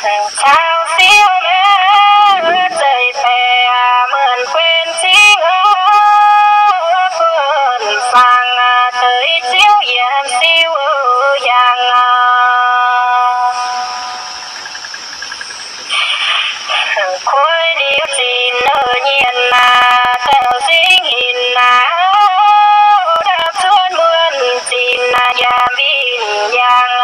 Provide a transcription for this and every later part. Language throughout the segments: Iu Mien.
Caux siou maiv zeiz baeqc muonc guenx cingv oc, buonv-fangx deix ziouv yiem siou yangh. Kuiv liuz zinh nor nyienx naaic, dauh singx hinc naaic, ndapv cuotv muonc zinh naaic yaac mbiv yangh.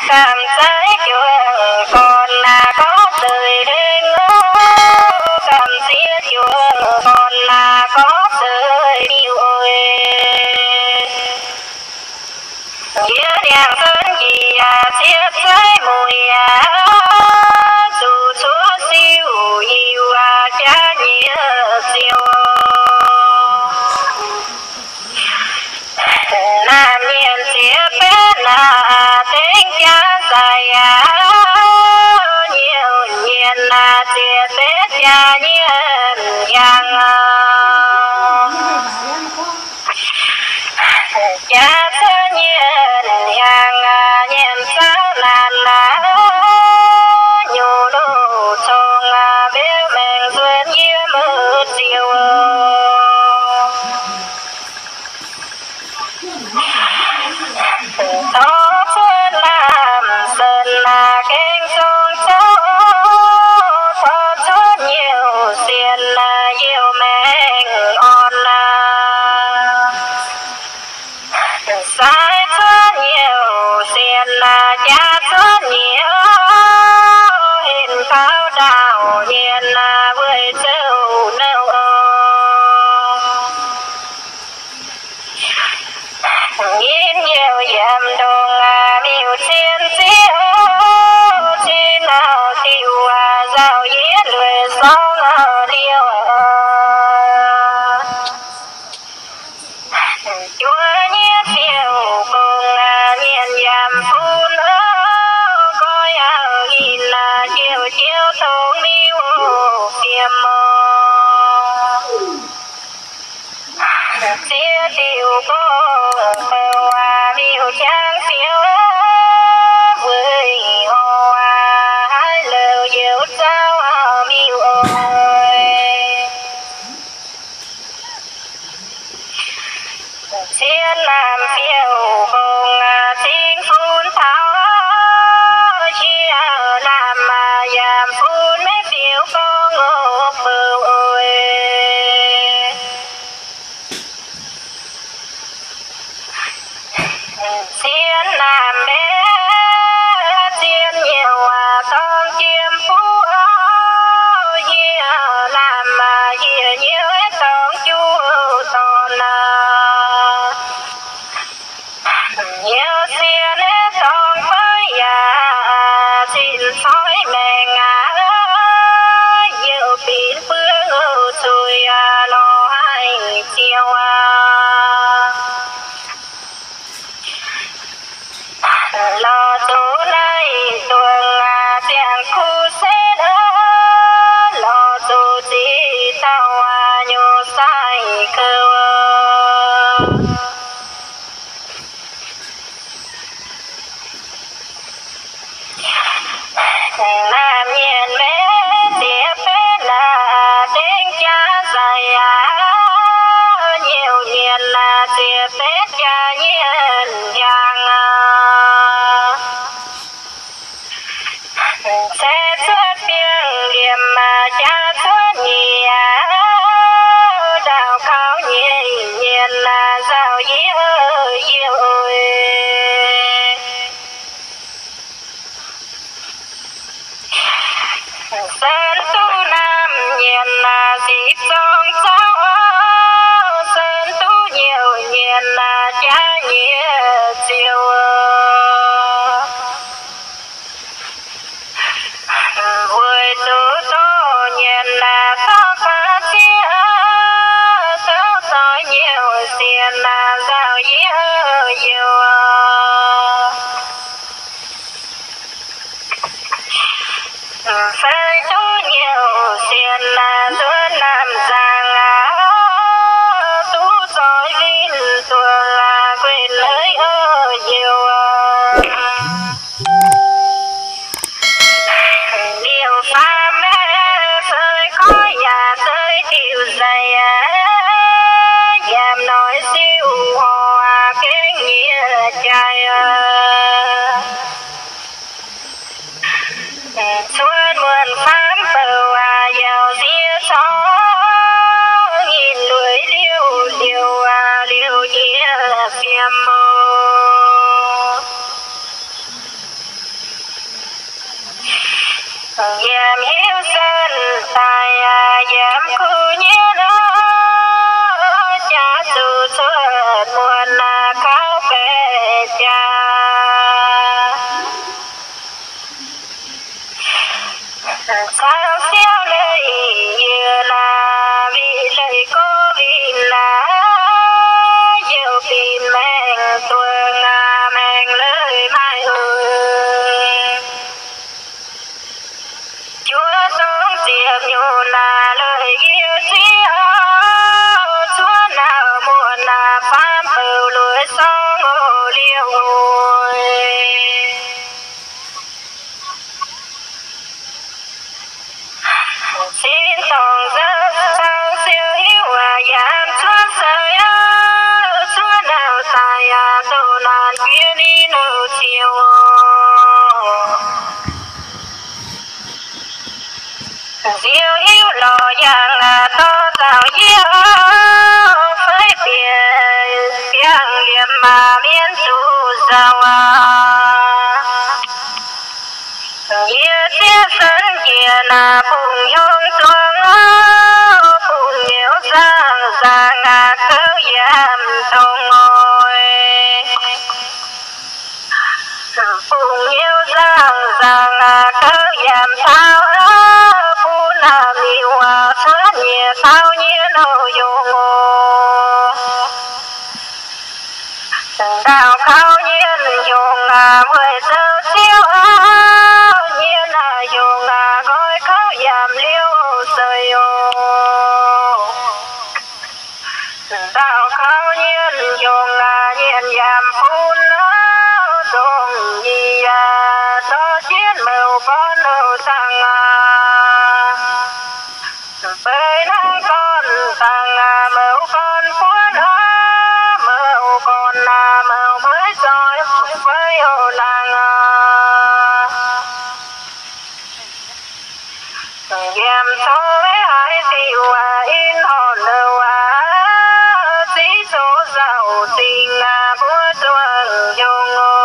Gamh zaiv juangc gorn naaic gorngv zeiz lengh oc, gamh ziex juangc gorn naaic gorngv zeiz miuc oc. Yie niangh zunv njiec yaac ziex zeiv mueic yaac, zuqc cuotv siou hiuv jaav nyei ziouc. Naamh mienh ziex betv naaic dengv jaav zaic yaac, nyouh nyienx naaic ziex betv jaax nyienh yangh. Jaax cuotv nyienh yangh, nyiemc zauv naanc naaic, nyungc loz-cong mbiauz maengx nzuonx yiem ziouc. Tov cuotv lamh sen naaic gaeng zong zouv, tov cuotv nyouh sien naaic youh maengx orn naaic. Sai cuotv nyouh sien naaic jaax cuotv nyouh, henv kaux ndaauh nyienx naaic weic zouv nouh oc. Nyinh youh yiem ndongc miuc cien ziex, cin auv diuh nzaaux yietv lueic sorng liouh. Juov nyei fiou gong mienh yaac fun, nqoi auv-nqinh jiouv jiouv tongx miuc fiem oc. Ziex diuh gong bouh miuc jangx fiou, weic horc haiz louc youz zauv auv-miuc oc. Cien naamh fiou gong cingx fun taux, qiex naamh yaac fun maiv fiou gorngv oc bouh oc. Cien naamh mbaeqc cien nyouh dorngx jiem buv, qiex naamh yie nyouh dorngx juov dorn aac. Nyouh sien dorngx fai yaac cin coiv maengc aac, youh binc buov zuiz lorz haic ziouc aac. Lorz zuqc naaiv dongh ziangh kuv setv, lorz zuqc zic dauh nyuoz sai kouv. Naamh mienh maiv ziex betv naaic dengv jaax zaic aac, nyouh nyienx naaic ziex betv jaax nyienh hiaangx aac. Ceix cuotv biangh liemh jaax cuotv nyieqc, ndaauh kaux nyei nyienx nzaaux yietv youh. Sen duqv naamh nyienx naaic ziqc zorng zauv, sen duqv nyouh nyienx Cuotv muonc faam bouh aac, yaac siev corc nyinh lueic liouh liouh aac, liouh jiex fiem oc. Yiem hiuv sen daaih aac, yiem kuv nyei nor, jaax zuqc cuotv muonc aac, kauv baeqc jaax. Caux siou leiz yie naaic, wih leiz go winh naaic, youh binc maengc duqv aac, maengc leiz maaih oc. Juov dongh ziepc nyungc naaic, leiz yie ziex oc, cuotv nauc muonc naaic, faam bouh lueic sorng oc, liouh oc. Sin dorngc nzauh caux siou hiuv aac, yaac cuotv seix oc, cuotv nauc daaih aac, doqc naanc jiex ninh nouh ziouc oc. Siou hiuv lorz yangh aac, dorh nzauh yie oc, feix bieqc biangh liemh aac, mienv zuqc nzauh aac. Yie ziex sen njiec naaic, bungx hiuv zuangx oc, bungx nyouz nzangc nzangc aac, kouv yaac mv dongz oc. Bungx nyouz nzangc nzangc aac, kouv yaac mv taux oc, bun naaic miuc aac, cuotv nyiex kauv nyiex nouh yungz oc. Ndaauh kauv nyienh yungz aac, weic zoux siou oc, nyienh aac yungz aac, nqoi kouv yaac mv liouh seix oc. Ndaauh kauv nyienh yungz aac, nyienh yaac mv fun oc, ndongc nyic aac, dorh jienv mouc gorn nouh dangh aac. Beiv hnangv gorn dangh aac, mouc gorn buonv oc, mouc gorn aac, mouc mbueiv zoih fei oc laangz aac. Yiem coqv maiv haiz diuh aac, in horngh nouh aac, ziqv coqv nzauh zingh aac, mbuo zuangx yungz oc.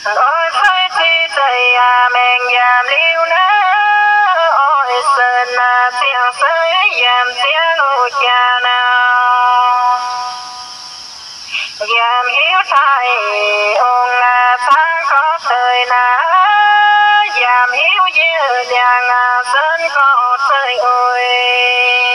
Oix fei ziqv zeiz aac, maengc yaac mv liuz naaiv, oix sen aac, ziangh seix yaac mv ziangh oc jaax naaiv. Yaac mv hiuv taaih ong aac, cangv gorqv deix naaiv, yaac mv hiuv yie niangh aac, sen gorqv zeiv oc.